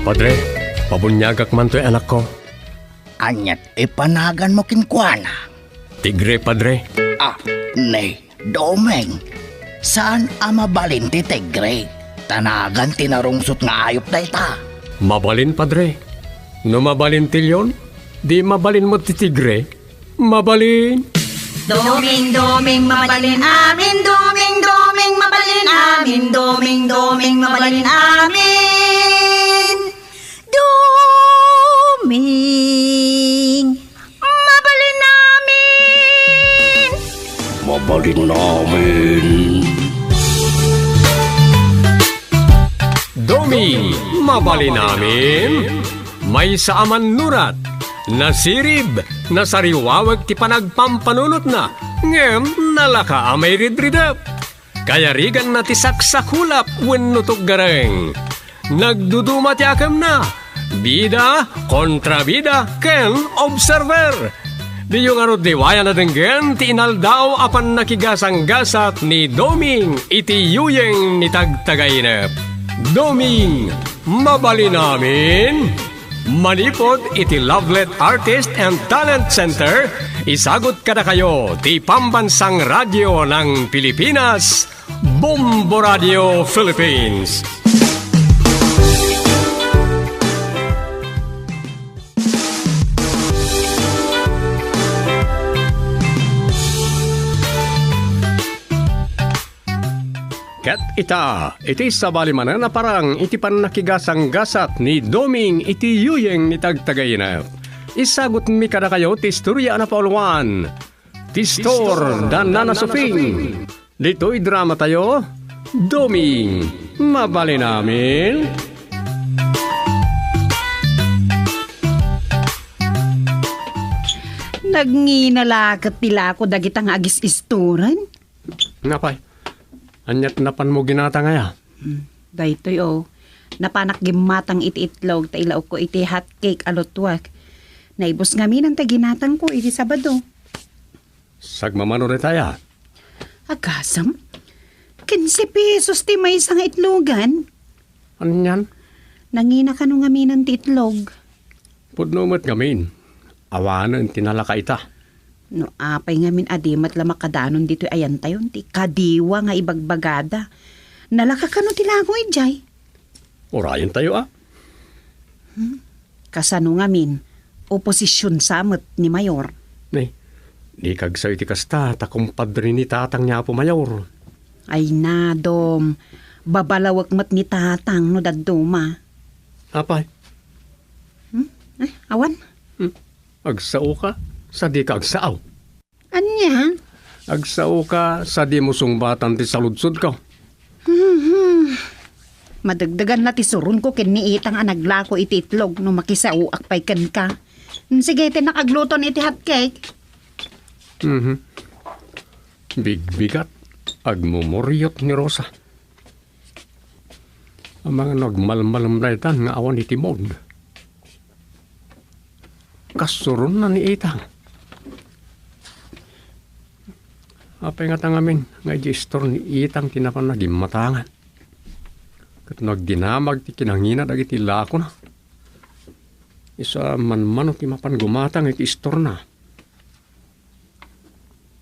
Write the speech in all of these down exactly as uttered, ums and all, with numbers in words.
Padre, pabuniagak man toy anakko. Aniat ipanaganmo kenkuana? Tigre, Padre. Ah, ni Doming, saan a mabalin ti tigre? Ta nagan ti narungsot nga ayup dayta. Mabalin, Padre. No mabalin ti leon, di mabalin met ti tigre. Mabalin. Doming, Doming, mabalin amin. Doming, Doming, mabalin amin. Doming, Doming, mabalin amin. Doming, mabalin amin. Mabalin amin. Doming, mabalin amin. Maysa a mannurat, nasirib, nasariwawek ti panagpampanunotna, ngem nalaka a mairidridep. Kayariganna ti saksakulap wenno tuggareng. Nagduduma ti akemna, bida, kontrabida, ken observer. Diyo ngarud liwayan a denggen ti inaldaw a pannakigasanggasat ni Doming iti yuyeng ni Tagtagainep. Doming, mabalin amin? Manipud iti Lovelet Artist and Talent Center, isagut kadakayo ti Pambansang Radyo ng Pilipinas, Bombo Radio Philippines. Ket ita, iti sabali manen a parang iti pannakigasanggasat ni Doming iti yuyeng ni Tagtagainep. Isagutmi kadakayo ti istoria a napauluan. Ti istor da Nana Sofing. Ditoy dramatayo, Doming, mabalin amin? Nagngina la ket ti lako dagita nga agis-istoran? Napay, aniat napanmo ginatang aya? Hmm, daytoy, o. Napanak gimmatang iti itlog ta ilaokko iti hot cake a lutuak. Naibus ngamin ti ginatangko iti Sabado. Sagmamano daytaya? Agasem? Kinse pesos ti maysa nga itlogan? Anian? Nangina kano ngamin ti itlog? Pudno met ngamin. Awanen ti nalaka ita. No apay ngamin a di met la makadanon ditoy ayantayon ti kadiwa nga ibagbagada. Nalaka kano ti lako idiay? Urayentayo a. Hmm? Kasano ngamin, oposision sa met ni Mayor? Ni, di kagsayo ti kasta, ta kumpadre ni Tatang ni Apo Mayor. Ay na, Dom. Babalawek met ni Tatang no dadduma. Apay? Hmm? Eh, awan? Hmm? Agsaoka, sa dika agsao. Ania? Agsaoka, sa dimo sungbatan ti saludsodko. Mhm. Madagdagan la ti suronko ken ni Itang a naglako iti itlog no makisaoak pay kenka. Sige, ti nakagluton iti hot cake. Mhm. Bigbigat, agmumuriot ni Rosa. Amangan no agmalmalem daytan nga awan iti mood. Kas suronna ni Itang. Apay ngata ngamin nga idiay istor ni Itang ti napan nagimmatangan. Ket no agdinamag ti kinangina dagiti lakona, isu a manmano ti mapan gumatang iti istorna.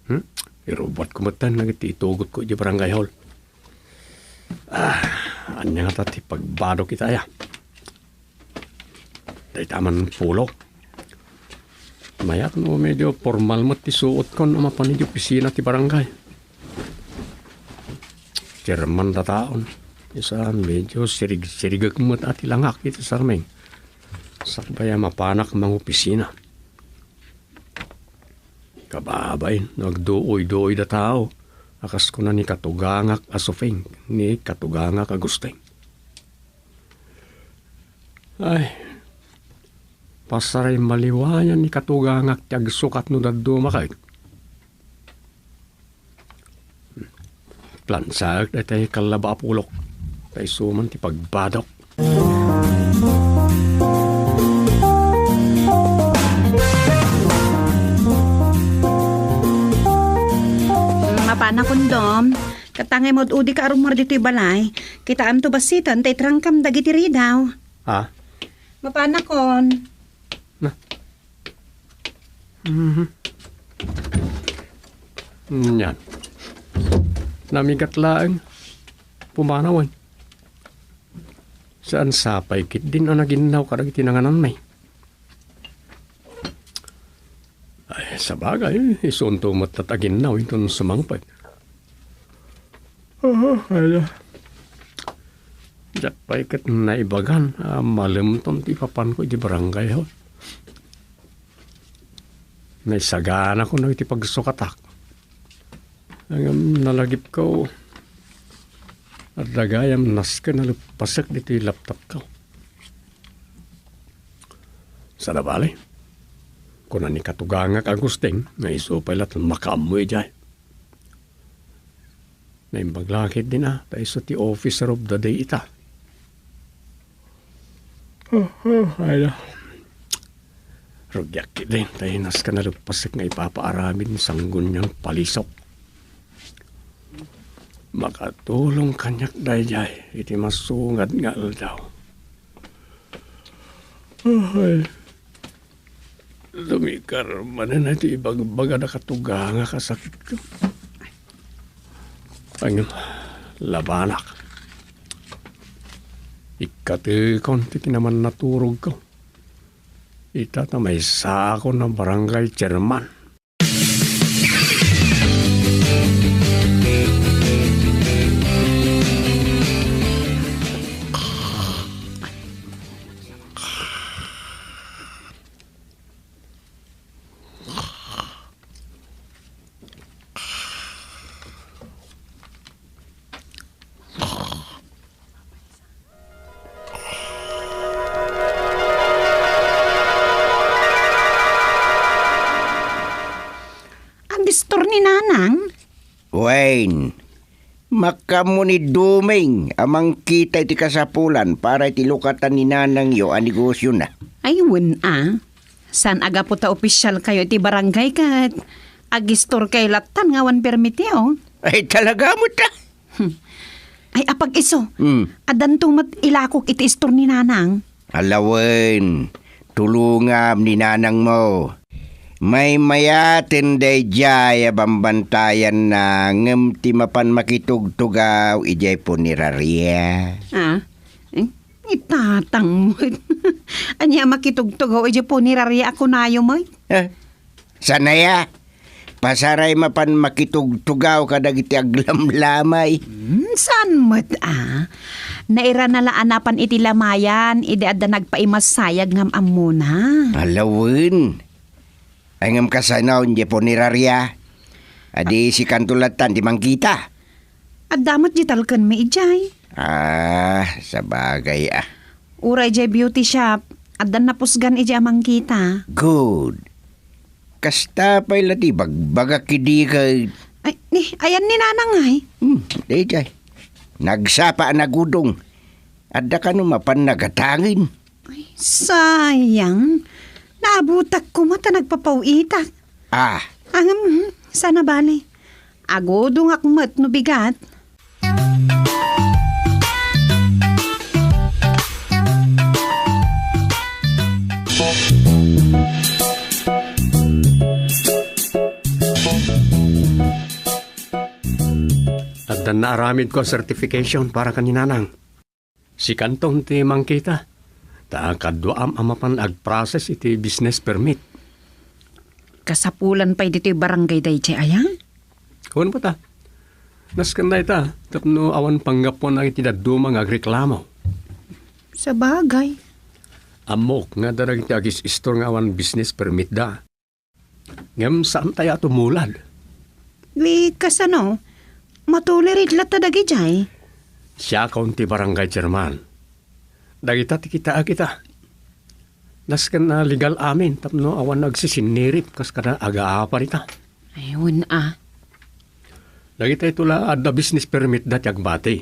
Hmm? Irubuatko metten dagiti itugotko idiay barangay hall. Ah, ania ngata ti pagbadok ita aya? Dayta man pulo. Mayat no medyo formal met ti suotkon a mapan idiay opisina ti barangay. Chairman da taon. Isu a medyo sirig-sirigek met a ti langak iti sarming. Sakbay a mapanak mangopisina. Kababain, no agduoy-duoy da tao, a kas kuna ni katugangak a Sufing, ni katugangak a Gusting. Ay, pasaray maliwayan ni katugangak ti agsukat no dadduma ket. Plansaek daytay kallaba a pulok. Ta isu man ti pagbadok. Mapanakon, Dom. Katangay mo, udi ka arumor ditoy balay. Kitaem to bassiten, ta itrangkam dagiti ridaw. Ha? Mapanakon. Na. Mhm. Yan. Namigat laeng. Pumanawen. Saan sapay ketdin a naginnaw kadagiti nangananmi. Ay, sabagay, isunto met lat aginnaw inton sumangpet. Ah, ala. Diak pay ket naibagan a malemton ti ipapanko iti barangay hall. Naisaganako no iti pagsukatak. Ngem nalagipko, adda gayam nasken a leppasek ditoy laptopko. Saan a bale, kuna ni katugangak Agustin nga isu pay lat makaammo idiay. Naimbag la ketdin a, ta isu ti officer of the day ita. Ah, ah, ay na. Rugiak ketdin, ta nasken a leppasek nga ipapaaramid ni Sangguniang Palisok. Makatulong kaniak daydiay iti masungad nga aldaw. Ay. Lumikar manen ti ibagbaga da katugangak a sakitko. Ngem, labanak. Ikkatekon ti kinamannaturogko. Ita ta maysaakon a barangay chairman. Agistor ni Nanang? Wen, makaammo ni Doming a mangkita iti kasapulan para iti lukatan ni nanangyo a negosiona. Ay, wen a. Saan a gapu ta opisyalkayo iti barangay ket agistorkayo lattan nga awan permityo? Ay, talaga met a. Hmm. Ay, apag-isu. Hmm. Addanto met ilakok iti istor ni Nanang. Ala wen, tulongam ni nanangmo. Maymayaten daydiay a bambantayanna ngem ti mapan makitugtugaw idiay puneraria. Ah? Eh, itatang met. Ania makitugtugaw idiay puneraria a kunayo met? Eh, saan aya? Pasaray mapan makitugtugaw kadagiti aglamlamay. Hmm, saan met a? Nairana la a napan iti lamayan idi adda nagpaimasayag nga am-ammona. Ala wen. Ay ngem kasano idiay puneraria? Adi sikanto lattan ti mangkita. Adda met diay talkenmi idiay. Ah, sabagay a. Uray idiay beauty shop, addan napusgan idiay a mangkita. Good. Kasta pay la ti bagbagak idi ket. Ay, ni, ayan ni Nanang ay. Hmm, daydiay. Nagsapa a nagudong. Adda kano mapan nagatangen. Ay, sayang. Naabutak koma ta nagpapaw-itak. Ah. Ngem, hmm, saan a bale. Agudongak met no bigat. Addan naaramidko a certification para ken ni Nanang. Sikanton ti mangkita, ta kaduaam a mapan agprocess iti business permit. Kasapulan pay ditoy barangay daydiay aya? Wen met a. Nasken dayta, tapno awan panggapuan dagiti dadduma nga agreklamo. Sabagay. Ammok nga adda dagiti agis-istor nga awan business permit da. Ngem saantaya a tumulad. Wi, kasano? Matolerate latta dagidiay? Siakon ti barangay chairman. Dagita ti kitaek ita. Nasken a legal amin tapno awan agsisinnirip kas kada agaapar ita. Ay, wen a. Dagita ito la adda business permit da ti agbati.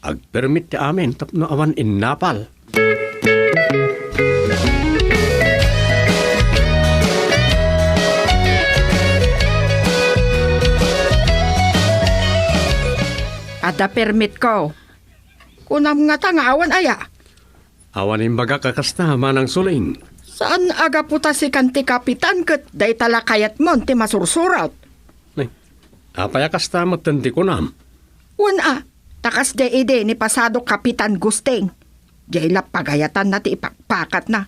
Agpermit ti amin tapno awan innapal. Adda permitko. Kunam ngata nga awan aya? Awan imbagak a kasta, Manang Suling. Saan a gapu ta sikan ti kapitan ket dayta la kayatmon ti masursurat? Ay, apay a kasta metten ti kunam? Wen a, ta kasdiay idi ni pasado Kapitan Gusting. Diay la pagayatanna ti ipakpakatna.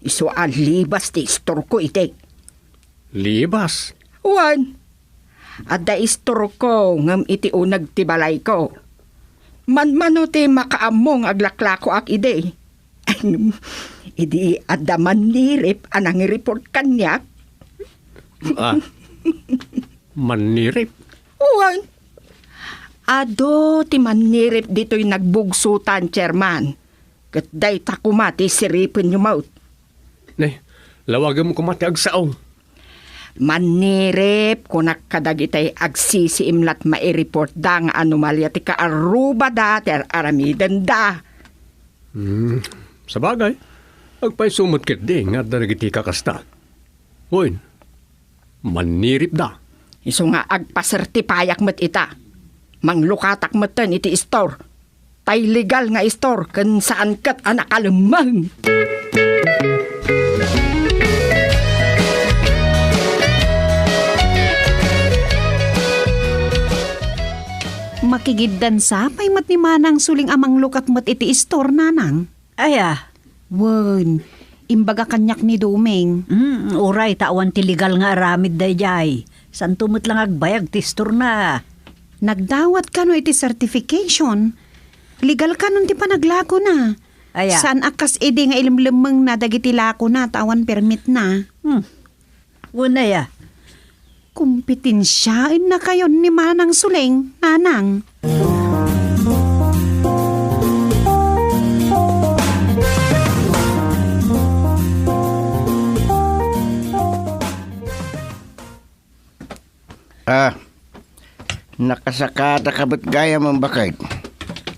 Isu a libas ti istorko idi. Libas? Wen, adda istorko ngem iti uneg ti balayko. Manmano ti makaammo nga aglaklakoak idi. Idi adda mannirip a nangireport kaniak. Ah, mannirip? Wen, adu ti mannirip ditoy nagbugsotan, Chairman. Ket dayta koma ti siripenyo met. Ne, lawagem koma ti agsao. Mannirip, kunak kadagitay agsisiimlat maireportda nga anomalia ti kaarrubada ti ar-aramidenda. Hmm, sabagay, agpayso met ketdi nga adda dagiti kakasta. Wen, manniripda. Isu nga agpasertipayak met ita. Manglukatak metten iti istor. Tay legal nga istor ken saan ket a nakalemmeng. Makigiddansa pay met ni Manang Suling a manglukat met iti istor, Nanang. Aya? Wen, imbaga kaniak ni Doming. Mm, uray ta awan ti legal nga aramid daydiay. Santo met lang agbayag ti istorna. Nagdawat kano iti certification. Legal kanon ti panaglakona. Aya? Saan a kas idi nga ilemlemmengna dagiti lakona ta awan permitna. Hmm. Wen aya? Kompetensiaennakayon ni Manang Suling, Nanang. Ah, nakasakataka met gayam, Baked.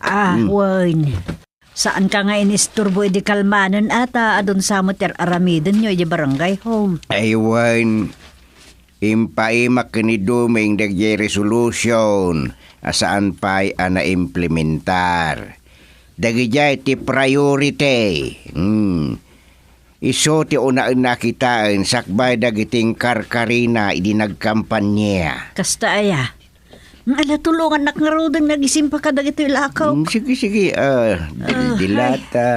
Ah, Hmm. wen. Saanka nga inisturbo idi kalmanen a ta adun sa met ti ar-aramidenyo idi barangay hall. Ay, wen, impaimak ken ni Doming dagiti resolution a saan pay a naimplementar. Dagidiay ti priority. Hmm. Isu ti unaenna a kitaen sakbay dagiti inkarkarina idi nagkampania. Kasta aya? Ala, tulongannak ngaruden nga agisimpaka dagitoy lakaw. Mm, sige, sige. Ah, dil-, Ah, dilata.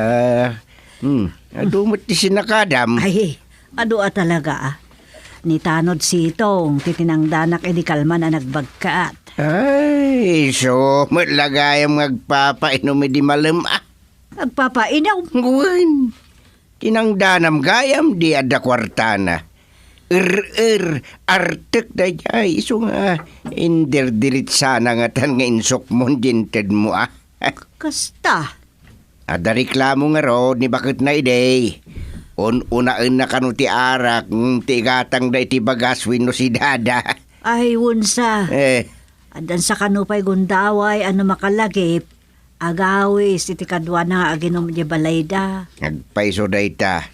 Hmm, adu met ti sinakadam. Ay, adu a talaga, ah. Ni Tanod Sitong, ti tinangdanak idi kalman a nagbagkat. Ay, isu met la gayam nga agpapainom idi malem, ah. Agpapainom? Wen. Tinangdanam gayam di adda kuartana. Er-er, artek daydiay, isu nga indirdiritsana ngatan nga insukmon di intedmo, ah. Kasta? Adda reklamo ngarud ni baketna idi. Un-unaenna kano ti arak, mm, ti igatangda iti bagas wenno sidada. Ay, wen sa. Eh. Addansa kano pay gundaway a no makalagip, agawis iti kaduana nga aginum idiay balayda. Agpayso dayta.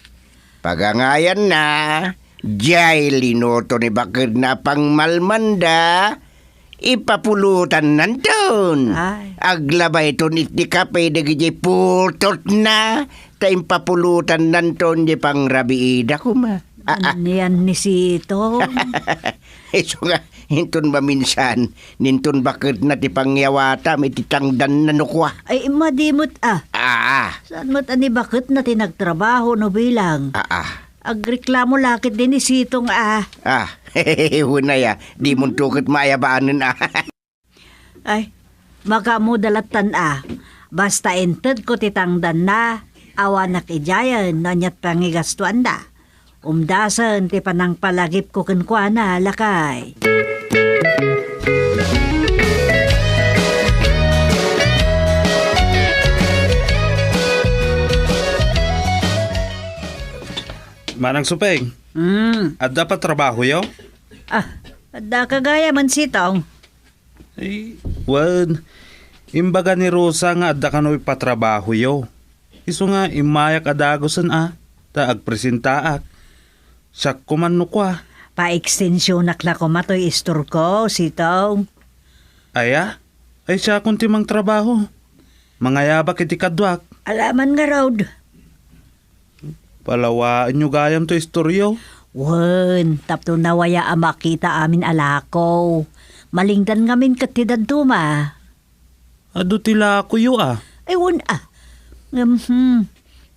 Pagangayanna, diay linuto ni baketna a pangmalmanda, ipapulotannanton. Ay. Aglabayton iti kape dagiti putotna, ta impapulotannanton diay pangrabiida koma. Ah, ah. Anian ni Sitong? Isu nga, inton maminsan, ninton baketna ti pangyawatam iti tangdanna no kua. Ay, madi met, ah. Ah. Saan met a ni baketna ti nagtrabaho no bilang? Ah, ah. Agreklamo la ketdi ni Sitong, ah. Ah, wen aya, dimonto ket maayabaanen, ah. Ay, makaammoda lattan a. Basta intedko ti tangdanna, awanak idiayen no aniat pangigastoanda. Umdasen ti panangpalagipko kenkuana, lakay. Manang Supeng, Mm. adda pa trabahoyo? Ah, adda ka gayam, Sitong. Ay, wen, imbaga ni Rosa nga adda kano ipatrabahoyo. Isu nga immayak a dagusen a, ta agpresentaak. Siak koma no kua. Paekstensionak la koma toy istorko, Sitong. Aya? Ay, siakon ti mangtrabaho. Mangayabak iti kaduak. Alaman ngarud. Palawaenyo gayam toy istoryo. Wen, tapno nawaya a makita amin a lako. Malingdan ngamin ket ti dadduma. Adu ti lakoyo a. Ay, wen a. Ngem, hmm,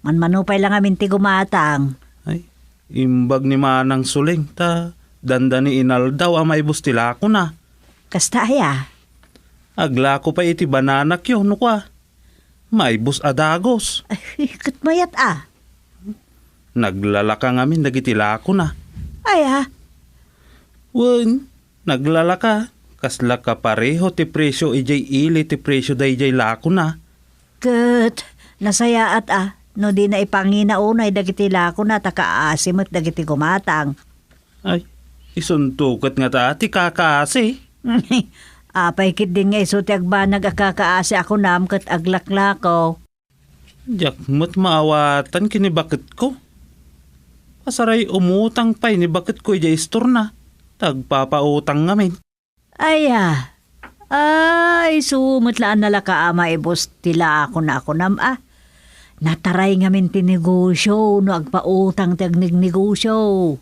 manmano pay la ngamin ti gumatang. Ay, imbag ni Manang Suling ta dandani inaldaw a maibus ti lakona. Kasta aya? Aglako pay iti bananakyo, no kua. Maibus a dagos. Ay, ket mayat a. Naglalaka ngamin dagiti lakona. Aya? Wen, naglalaka. Kasla kapareho ti presio idiay ili ti presio daydiay lakona. Ket nasayaat a no dina ipangina unay dagiti lakona ta kaasi met dagiti gumatang. Ay, isunto ket ngata ti kakaasi. Apay ketdin nga isu ti agbanag a kakaasi a kunam ket aglaklako? Diak met maawatan ken ni baketko. Pasaray umutang pay ni baketko idiay istorna, ta agpapautang ngamin. Aya, ay, isu met la a nalaka a maibus ti lakona a kunam a. Nataray ngamin ti negosio no agpautang ti agnegnegosio.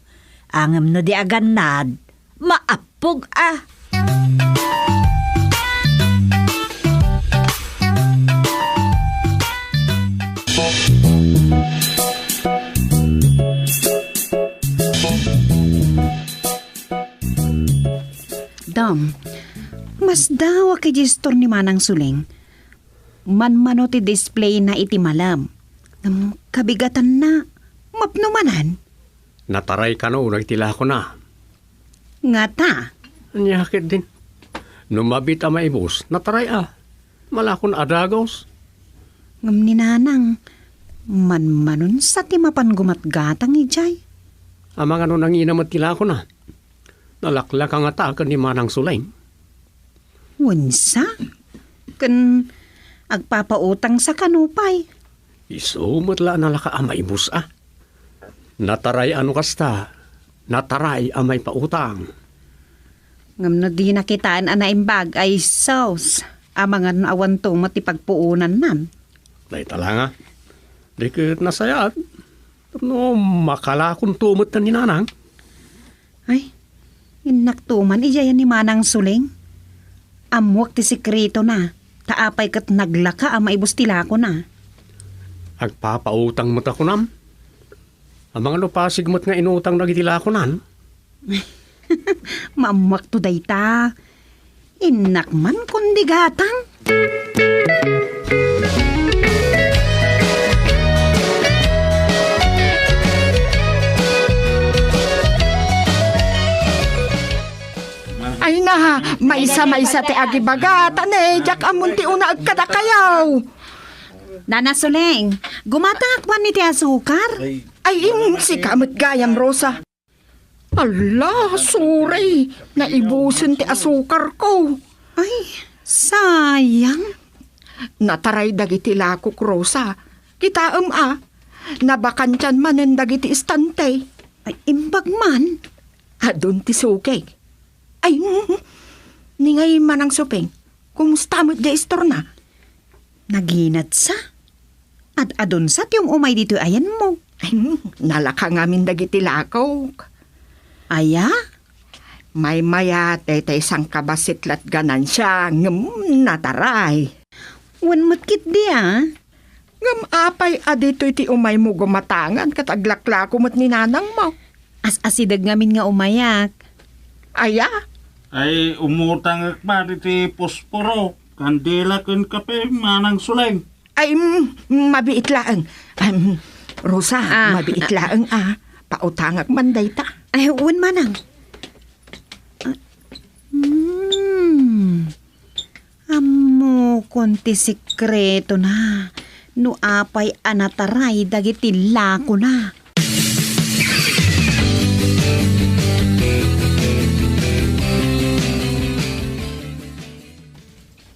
Ngem no di agannad, maappog a. Dam, masdawak iti istor ni Manang Suling. Manmano ti displayna iti malem. Ngem kabigatanna, mapno manen. Nataray kano dagiti lakona. Ngata? Ania ketdin? No mabiit a maibus, nataray a. Malakon a dagos. Ngem ni Nanang, manmanon sa ti mapan gumatgatang idiay. Amangan no nangina met ti lakona. Nalaklaka ngata ken ni Manang Suling. Wensa? Ken agpapautangsa kano pay? Isu met la a nalaka a maibus a. Nataray a no kasta, nataray a maipautang. Ngem no dina kitaen a naimbag, ay sus, amangan no awanto met ti pagpuonannan. Dayta la nga. Di ket nasayaat. Tapno makalakonto met ni Nanang. Ay, innakto man idiay ni Manang Suling. Ammoak ti sekretona, ta apay ket naglaka a maibus ti lakona. Agpapautang met a kunam. Amangan no pasig met nga inutang dagiti lakonan. Maammoakto dayta. Innak man kundi gatang. Ay na, maysa-maysa ti agibaga, ta ne, diak ammon ti unaek kadakayo. Nana Suling, gumatangak man iti asukar? Ay, im, sika met gayam, Rosa. Ala, sorry, naibusen ti asukarko. Ay, sayang. Nataray dagiti lakok, Rosa. Kitaem a, nabakantian manen dagiti istante. Ay, imbag man. Adun ti sukek. Ay, mm, mm. Ningay Manang Suling, kumusta met diay istorna? Naginadsa? Ad-adunsa ti um-umay ditoy ayanmo? Ay, nalaka ngamin dagiti lakok. Aya? Maymaya, daytay sangkabassit la't ganansia, ngem nataray. Wen met ketdi a. Ngem apay a ditoy ti umaymo gumatangan ket aglaklako met ni nanangmo? As-asideg ngamin nga umayak. Aya? Ay, umutangek man iti posporo, kandila ken kape, Manang Suling. Ay, mm, mabiit laeng. Em, Rosa, ah, mabiit laeng, ah. Pautangak man dayta. Ay, wen, Manang. Ah, hmm. Ammokon ti sekretona no apay a nataray dagiti lakona.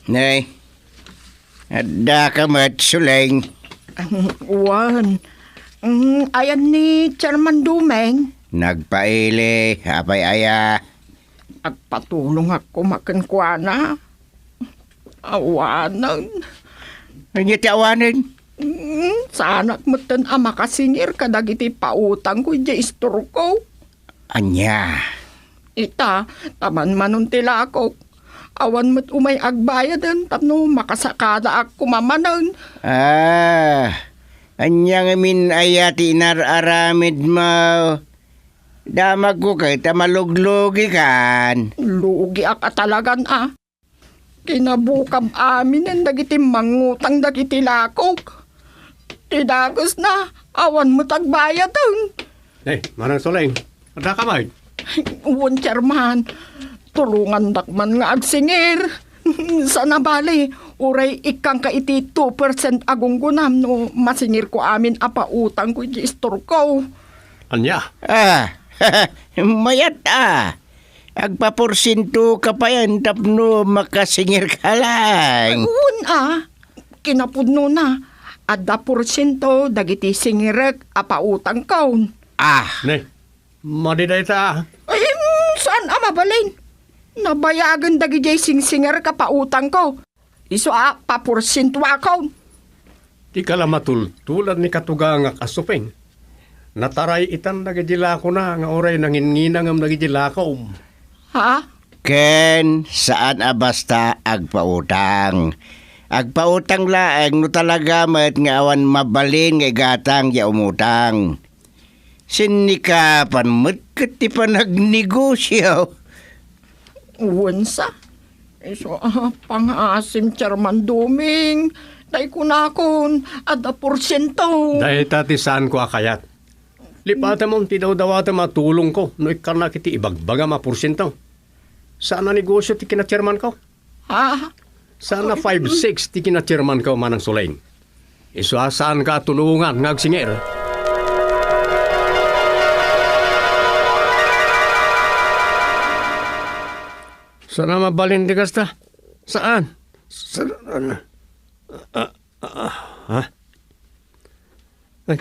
Nay, addaka met, Suling? Wen. Mm, ayan ni Chairman Dumeng? Nagpaili, apay aya? Agpatulongak koma kenkuana. Awanen. Ania ti awanen? Mm, Saanak metten a makasingir kadagiti pautangko idiay istorko. Ania? Ita, ta manmanon ti lakok. Awan met umay agbayaden tapno makasakadaak koma manen. Ah, ania ngamin aya ti inar-aramidmo? Damagko ket a maluglugikan. Lugiak a talagan a. Kinabukam aminen dagiti mangutang dagiti lakok. Ti dakesna, awan met agbayaden. Eh, Manang Soleng, adda ka met? Wen, Chairman. Tulongandak man nga agsingir. Saan a bali, uray ikkangka iti two percent a gunggonam no masingirko amin a pautangko iti istorko. Ania? Ah, mayat a. Agpaporsientoka payen tapno makasingirka laeng. Wen a, kinapudnona, adda porsiento dagiti singirek a pautangko. Ah. Ne, madi dayta. Ay, mm, saan a mabalin? Nabayagen dagidiay singsingirek a pautangko. Isu a paporsientoakon. Dika la matultulad ni katugangak a Supeng. Nataray itan dagiti lakona nga uray nanginnginangem dagiti lakom. Ha? Ken saan a basta agpautang. Agpautang laeng no talaga met nga awan mabalin nga igatang ya umutang. Sinnikapan met ket ti panagnegosio. Wen sa. Isu a pangasim, Chairman Doming. Tay kunakon, adda porsiento. Dayta ti saanko a kayat. Lipatem ti dawdawatem a tulongko no ikkannak iti ibagbagam a porsiento. Saan a negosio ti kinachairmanko. Ha? Saan a five six ti kinachairmanko, Manang Soleng. Isu a saanka a tulongan nga agsingir. Saan a mabalin ti kasta? Saan? Saan? Ah, ah, ha? Ay.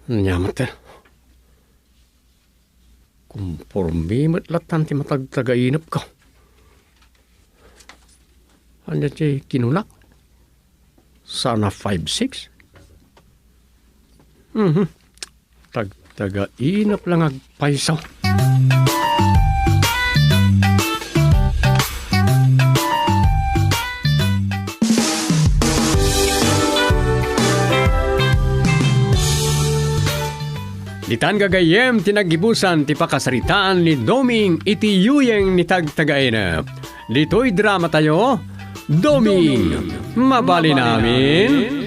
Ania met? Komporme met latan ti matagtagainepko. Ania ti kinunak? Saan a five six? Mhm. Tagtagainep lang agpayso. Ditan gagayyem ti naggibusan ti pakasaritaan ni Doming iti yuyeng ni Tagtagainep. Ditoy dramatayo, Doming, mabalin amin.